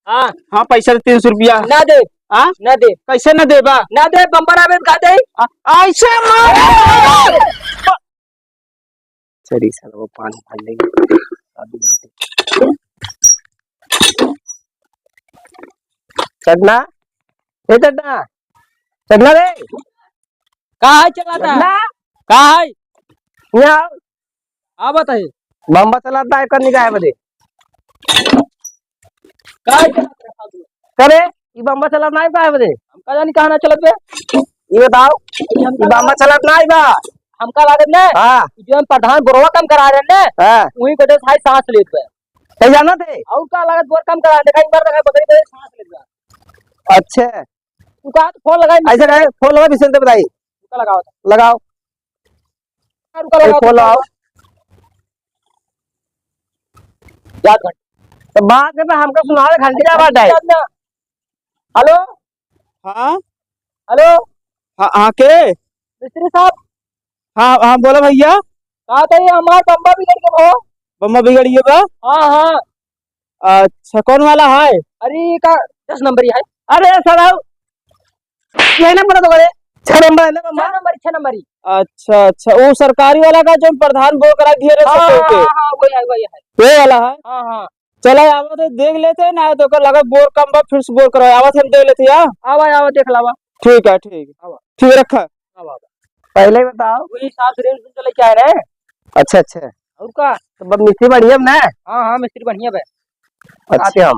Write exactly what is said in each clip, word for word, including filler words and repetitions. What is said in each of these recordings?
हाँ। हाँ, पैसा दे तीन सौ रुपया। ना दे। हाँ? ना दे। कैसे ना देबा? ना दे, बम्बर आवे का दे? आ, ऐसे मार। चली साला, वो पानी भर लेंगे। अभी चटना, ए चटना, चटना रे। का है चलाता? चटना। का है? यहाँ। आ बताइए। बम्बा चलाता है, कर निकाय बदे। का है चलाता है? करे, ई बम्बा चलाता है, काय बदे? हम का जानी कहाँ ना चलत बे? ये बताओ, ये हम ई बम्बा चलाता है बा? हमका लागत ना? हाँ। जो हम प्रधान बोरवा काम करा रहे ना? हाँ। वही को दे साई सांस लेत बे। कहीं जाना थे? और का लागत बोर काम करा, देखा, एक बार देखा, बकरी बकरी सांस लेत बे। अच्छा। तू कहा तो फोन लगाई। ऐसे कहे, फोन लगा, बिसेंट बताई। रुका लगाओ। लगाओ। रुका ए, लगाओ। फोन लगाओ। याद घंटी। तो बात है, हमका सुनावे घंटी क्या बात है? याद ना। हेलो? हाँ? हेलो? हाँ, हाँ, के? मिस्त्री साहब? हाँ, हाँ, बोला भैया। का तो ये हमार बम्बा बिगड़ के हो? बम्बा बिगड़ गया बा? हाँ, हाँ। अच्छा, कौन वाला है? अरे, का दस नंबर ही है। अरे, सर, आओ। यही नंबर तो करे। छह नंबर है ना, बम्बा? छह नंबर, छह नंबर ही। अच्छा, अच्छा, वो सरकारी वाला का जो प्रधान बोर करा दिए रहे हाँ, सब हाँ, के? हाँ, हाँ, वही है, वही है। वो वाला है? हाँ, हाँ। चला, आवत है, देख लेते हैं ना, तो ओकर लगे बोर कम बा, फिर से बोर करवाए। आवत है, हम देख लेते हैं, हाँ? आवा, आवा, देख लावा। ठीक है, ठीक है। आवा। ठीक है, रखा। आवा, आवा। पहले ही बताओ। वही हिसाब से रेंज चले क्या है रे? अच्छा, अच्छा। और का? तो बस मिस्त्री बढ़िया बा ना? हाँ, हाँ, मिस्त्री बढ़िया बा। अच्छा।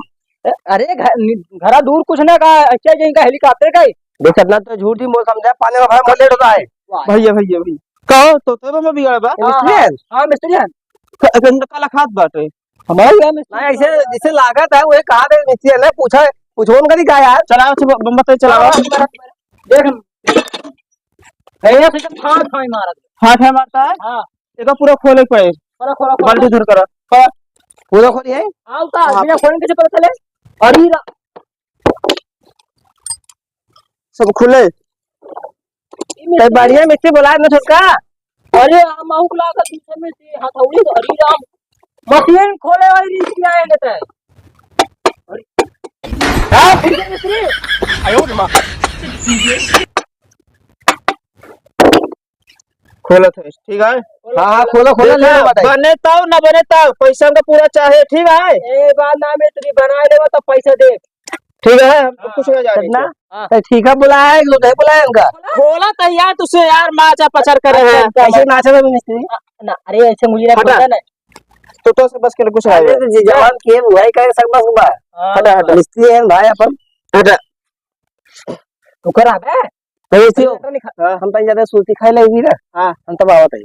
अरे, घ-, नि-, घरा दूर कुछ ना का, अच्छा, जिनका हेलीकॉप्टर का ही। देख, इतना तो झूठ ही बोल समझा, पानी में भरा, बहुत लेट होता है। वाह। भैया, भैया, भैया। कहो, तो, तो बम्बा बिगड़ा बा? हाँ, मिस्त्री हाँ, है? हाँ, मिस्त्री है। क-, क-, काला खात बाटे। हमारे यहाँ में नहीं, ऐसे, जैसे लागत है, वही कहा दे, नीचे है ना, पूछा, पूछो उनका नहीं कहा यार। चलाओ, चलो, बम्बा तो चलाओ। हाँ, हाँ, देख, भैया से जब ठाई ठाई मारत। हाँ, ठाई मारता है? हाँ। एक पूरा खोले के पड़े। खोला, खोला, खोला। बाल्टी धर कर। खोला। पूरा खोली है? आओ का, हाँ। बिना खोले कैसे पता चले? अरे रा- सब खुले। ई मिस्त्री। तै बढ़िया मिस्त्री बोलाए ना छोटका। अरे, हम आउक लागत पीछे में से हथौड़ी धरी राम। मशीन खोले वाली रीति आए लेते हैं। अरे। हाँ, ठीक है मिस्त्री। खोलत है, ठीक है? हाँ, हाँ, खोलो, खोलो, देखा, ले लो, बताइए। बने तब, ना बने तब, पैसा हमका पूरा चाहे, ठीक है? ए, बात ना मिस्त्री, बनाए लेबा तब पैसा दे। ठीक है, हम तो हाँ, कुछ ना जाने कितना? हाँ। तो ठीक है, बुलाया है, लोग है, बुलाया उनका। खोला तो यार, तुझसे यार, माचा पचर करे अच्छा, हैं। अच्छा, ऐसे नाचा था मिस्त्री? हाँ, ना, अरे, ऐसे मुझे ना हटा। खोलता ना। तो, तो से बस के कुछ अरे, आवे। तो जी, जवान के बुराई करे, सब बस बा। हाँ, हटा, हटा। मिस्त्री है भाई अपन। हटा। तू कर आबे? तो ऐसे हो। नहीं खा-, हाँ। हम तनी ज्यादा सुरती खाए लगी ना। हाँ। हम तब आवत है।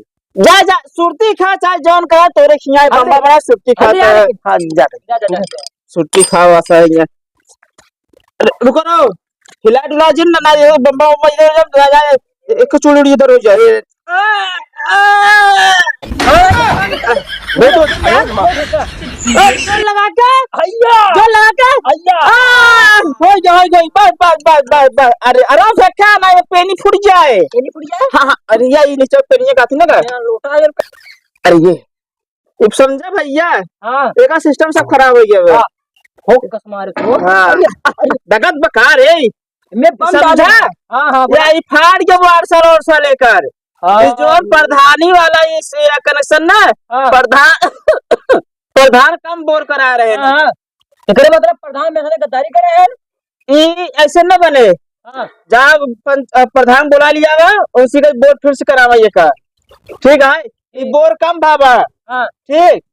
जा, जा, सुरती खा, चाहे जौन कहे, तोरे खियाए अरे, बम्बा बड़ा सुरती अरे खाता यार, है। हाँ, जा। जा, जा, जा, जा। सुरती खाओ, ऐसा है ये। अरे, रुको ना, हिला डुला जिन ना, ना, ये बम्बा, बम्बा, इधर उधर, जा, जा, एक चूड़ी उड़ी इधर हो जाए। बैठो, बैठो। जोर लगा के। हैया। जोर लगा के। हैया। आ, हो गया, हो गया। बस, बस, बस, बस, बस। अरे, आराम से खा ना, ये पेनी फूट जाए। पेनी फूट जाए? हाँ, हाँ, अरे, ये, ये नीचे पेनिया का थी ना का? ये लोटा, ये अरे, ये, अब समझा भैया? हाँ। एका सिस्टम सब खराब हो गया बे। हाँ। हो कसमार को। हाँ। अरे, अरे। दगत बकार है। मैं बम समझा? डाल दूँ। हाँ, हाँ, बोला। या ई फाड़ के वो अरसा, अरसा लेकर। हाँ। ई जोन प्रधानी वाला ई से कनेक्शन ना, हाँ। प्रधान, प्रधान कम बोर करा रहे हैं। हाँ, हाँ। एकरे मतलब प्रधान में से गद्दारी करे हैं? ई ऐसे न बने। हाँ। जहाँ पं-, अ, प्रधान बोला लिया बा, उसी का बोर फिर से करावा ये का। ठीक है? ई बोर कम भावा। हाँ। ठीक?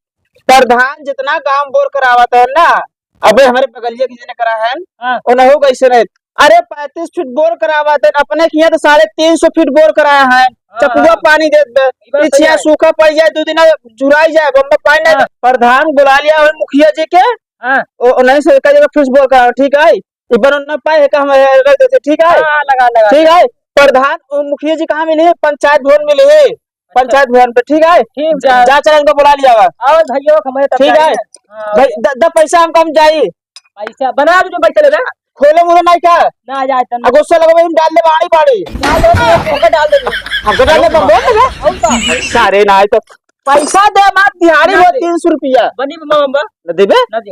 प्रधान जितना काम बोर करावत है ना, अबे हमरे बगलिया किसी ने करा है, हाँ। उनहु कैसे रहे? अरे पैंतीस फीट बोर करावत है, अपने किया तो साढ़े तीन सौ फीट बोर कराया है, हाँ, चपुआ हाँ। पानी देत बे, ई बात सही पिछिया है। सूखा पड़ जाए, दो दिन जुराई जाए, बम्बा पानी नहीं हाँ। तो प्रधान बुला लिया है मुखिया जी के, हाँ। ओ, ओ, नहीं से का जगह फिर से बोर करावा, ठीक है? ई बनन ना पाए है का हम रख देते, ठीक है? हाँ, लगा, लगा, ठीक लगा। है? प्रधान, ओ, मुखिया जी कहाँ मिली है? पंचायत भवन मिली है। पंचायत भवन पे, ठीक है? ठीक, जा। जा, चल, इनको बुला लिया हुआ। आओ भैया, हमारे तब ठीक है? जाइए। हाँ। भाई, द-, द पैसा हमको हम जाई। पैसा बना दो, जो पैसा लेबे। खोले मुझे नहीं क्या? ना, जा, तन। आ, गुस्सा लगो, हम डाल दे बाड़ी, बाड़ी। डाल दो, तो हमको डाल दे। हमको डाल दे, बम बोल दे। और का? सारे ना आए तो पैसा दे, मार दिहाड़ी ना वो दे। तीन सौ रुपया। बनी बम, बम। न देबे? ना दे।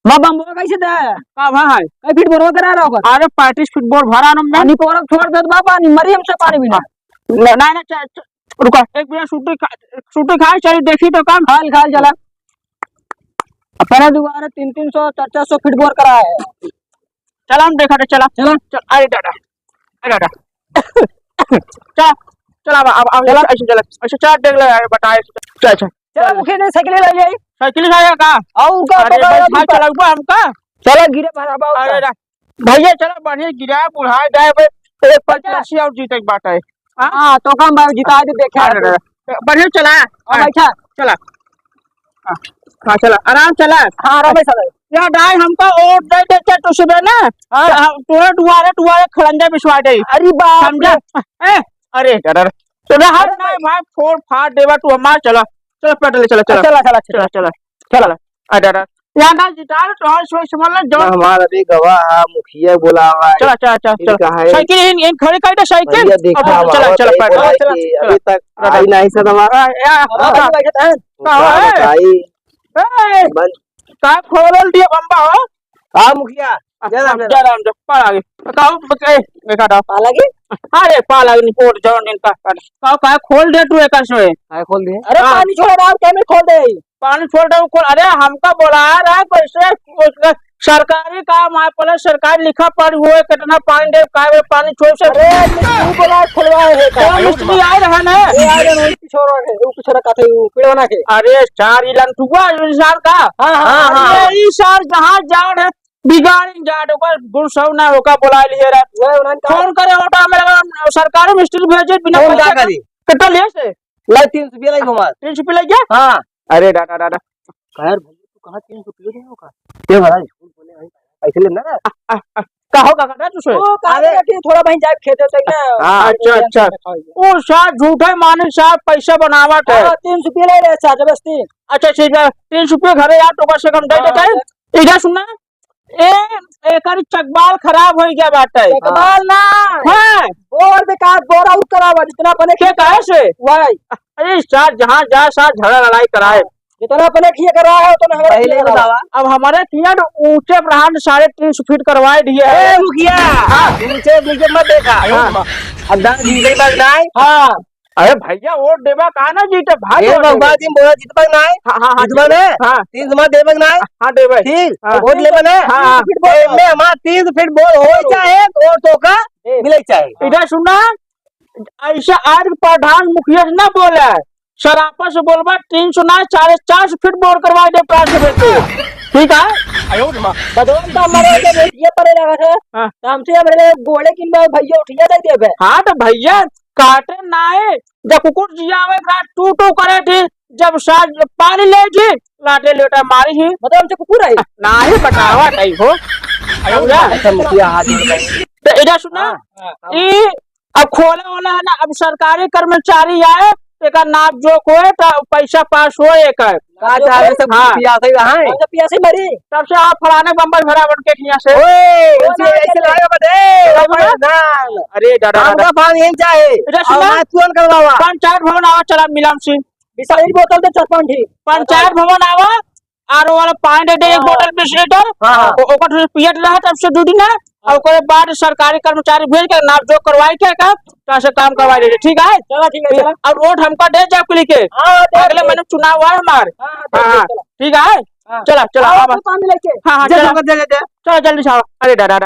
बा, बम्बवा कैसे दे? का भाई? कै फीट बोरवा करा रहा होगा? अरे, पैंतीस फीट बोर भरा ना मैं। पानी को और छोड़ दे बाबा, नहीं मरी हमसे पानी बिना। ना, ना, ना, च-, च-, रुका, एक मिनट, छुट्टी खा, छुट्टी खाए, चलिए देखी तो काम। खाल, खाल चला। अपने दुआरे तीन तीन सौ, चार चार सौ फीट बोर करा है। चला, हम देखा थे, चला। चला। चल, अरे दादा, अरे दादा। चला, चला, अब, अब, अब चला। ऐसे, ऐसे चला, ऐसे चला, देख ले, अरे बताए, चल, चल। चला, चल। मुखिया जी, साइकिल ले जाइए। साइकिल से आया का? और उनका अरे पकड़ा भाई, उनका। चलाऊ बा हमका? चला, गिरे भरा बा अरे उनका। रा-, भैया, चला, बढ़िया गिरा, बुढ़ाए जाए बे, एक पचास और जीते के बात है। हाँ? हाँ, तो कम भाई, जिता दे, देखे अरे आप। रा-, बढ़िया चला। हाँ, हाँ, बैठा। चला। हाँ, हाँ, चला, आराम चला। हाँ, आराम से चला। यार, दाई, हमका वोट दे देते तो सुबह ना, हाँ। तो हम तोरे दुआरे, दुआरे खड़ंजा बिछवा दे। अरे बाप समझा? रे। ए, अरे, दादा, तो ना, हट अरे ना, भाई। भाई, फोड़ फाड़ देवा तू हमार, चला, चला, पैदल चला, चला। चला, चला, चला। चला, चला, चला। अरे, दादा, यहाँ ना जितार तो हर सोच समझ ले, जो ना, हमारा भी गवाह है, मुखिया बोला हुआ है। चला, चला, चला, फिर चला। कहा है? साइकिल इन, इन खड़ी कर दे, साइकिल। भैया, देखा अब हमारा चला, चला, भाई पैदल। बोला है चला, कि चला। अभी तक दादा। आई नहीं सर हमारा। आ, या, हाँ। का? का का है? बताई? ए, बन- का खोलल दिया बम्बा हो? हाँ, मुखिया। आ, जय राम, जय राम। जय राम, जय, पार आ गए। का हो, ए, देखा था। पाल आ गई? अरे, पाल आ गई, रिपोर्ट जौन इनका कर। का, का खोल दे तू एकर से। हाँ, खोल दे। अरे, हाँ। पानी छोड़ रहा हूँ, कैमरे खोल दे। पानी छोड़ रहा हूँ, खोल। अरे, हमका बोला रहा है, कैसे, उसका सरकारी काम आए, पहले सरकारी लिखा पढ़ हुए, कितना पानी दे, काय में पानी छोड़ से। अरे, तू बोला खोलवाए है का? तो मिस्त्री आए रहे ना। ए, आए रहे, वही पिछोड़ा के, वो पिछोड़ा का थे, वो पेड़वना के। अरे, सार, ई लंटुआ इंसान का। हाँ, हाँ, हाँ, हाँ। अरे, ई सार जहाँ जाड़ है, बिगाड़ जाड़, ओकर गुण सब ना, ओका बोला लिए रहा। वह उन्होंने कहा फोन करे, ऑटो में लगा, सरकारी मिस्त्री भेजे, बिना फोन पैसा का के। करी? कितना लिए से? लाई, तीन सौ रुपया लाई हमार। तीन सौ रुपया लाई क्या? हाँ। अरे, दादा, दादा। यार, भैया, तू कहाँ तीन सौ रुपया दे होगा? के भाई? ऐसे लेना ना। आ, आ, आ, का होगा, का तुझे? वो कहा अरे। था कि थोड़ा वहीं जाके खेते तक ना, हाँ। अच्छा, अच्छा। वो सार झूठे माने सार पैसा बनावत है। हाँ, तीन सौ रुपया ले रहे सार, जबरदस्ती। अच्छा, ठीक है, तीन सौ रुपया घरे यार, तो बस से कम दे हाँ, देते हैं। हाँ। इधर सुनना, ए, एकर चकबाल खराब हो गया बाटे। चकबाल ना। हाँ। बोर बेकार, बोर और करावा, जितना अपने के खेत काहे से? वही। अरे सार, जहाँ जा सार झगड़ा लड़ाई कराए। जितना अपने खिया कर रहा है, उतना हमारे पहले खिया कर रहा है। बतावा। अब हमारे खिया तो ऊंचे ब्रांड साढ़े तीन सौ फीट करवाए दिए हैं। ए, मुखिया, हाँ। ऊंचे नीचे मत देखा। हाँ। अब दान जीते बस दाए। हाँ। अरे भैया, वोट देबा का ना जीते, भाग ए, वोट बबुआ देबे। जी, बोला जीतबा ना है? हाँ, हाँ, हाँ, जीतबा ना? हाँ। तीन सौ देबा ना? हाँ, देबे। ठीक, हाँ। वोट लेबा ना? हाँ, हाँ। ए, में हमार तीन सौ फीट बोर हो चाहे, वोट तो का ए। मिले चाहे। इधर सुना, ऐसा आज प्रधान मुखिया से ना बोला है, सरापा से बोलबा, तीन सौ ना, साढ़े चार सौ फीट बोर करवा दे प्लांट से बेटे। ठीक है? आयो रे माँ। बदौन तो हमारे के रेटिया पड़े लगा था। हाँ। तो हमसे अब रे गोड़े किन बा भैया उठिया दे देबे। हाँ, तो भैया, काटे नाए, जब कुकुर जियावे, रात टू टू करे थी, जब साँझ पानी ले जी, लाटे लेटा मारी ही। मतलब हमसे कुकुर है? नाहीं, बतावा नहीं हो। अच्छा, मुखिया हाथ जोड़ के। तो इधर सुना, हाँ, हाँ। ई अब खोले वाला है ना, अब सरकारी कर्मचारी आए, एकर नाप जोख होए, तो पैसा पास होए एकर। का चाहे सब हाँ। पियासे ही रहे। अच्छा, पियासे ही मरी। तब से आप फलाने बम्बई भरा बन के हियाँ से। ओए, ओ, उसे ना, ऐसे ना, लागे बदे, ना, ना। ना। अरे, दादा, हम दादा। का फार्म यहीं चाहे। इधर सुना। और ना तुरंत करवावा। पंचायत भवन आवा, चला मिलाम सिंह। बिसलेरी बोतल दे चार पाँच ठी। पंचायत भवन आवा, आर ओ वाला पानी दे दे एक हाँ। बोतल बीस लीटर। हाँ। ओ-, ओकर से पियत रहा तब से दू दिन है। और ओकरे बाद सरकारी कर्मचारी भेज के नाप जोख करवाई के का, तो से काम करवाई दे, ठीक है? चला, ठीक है, चला। और वोट हमका दे जाओ कुली के। हाँ, दे, अगले दे। महीने चुनाव है हमार। हाँ, दे, हाँ, दे, हाँ। चला। ठीक है? हाँ। चला, चला, हाँ, अब तो पानी लेके। हाँ, हाँ, दे, चला। दे, दे, दे। चला, जल्दी से आओ। अरे, दादा,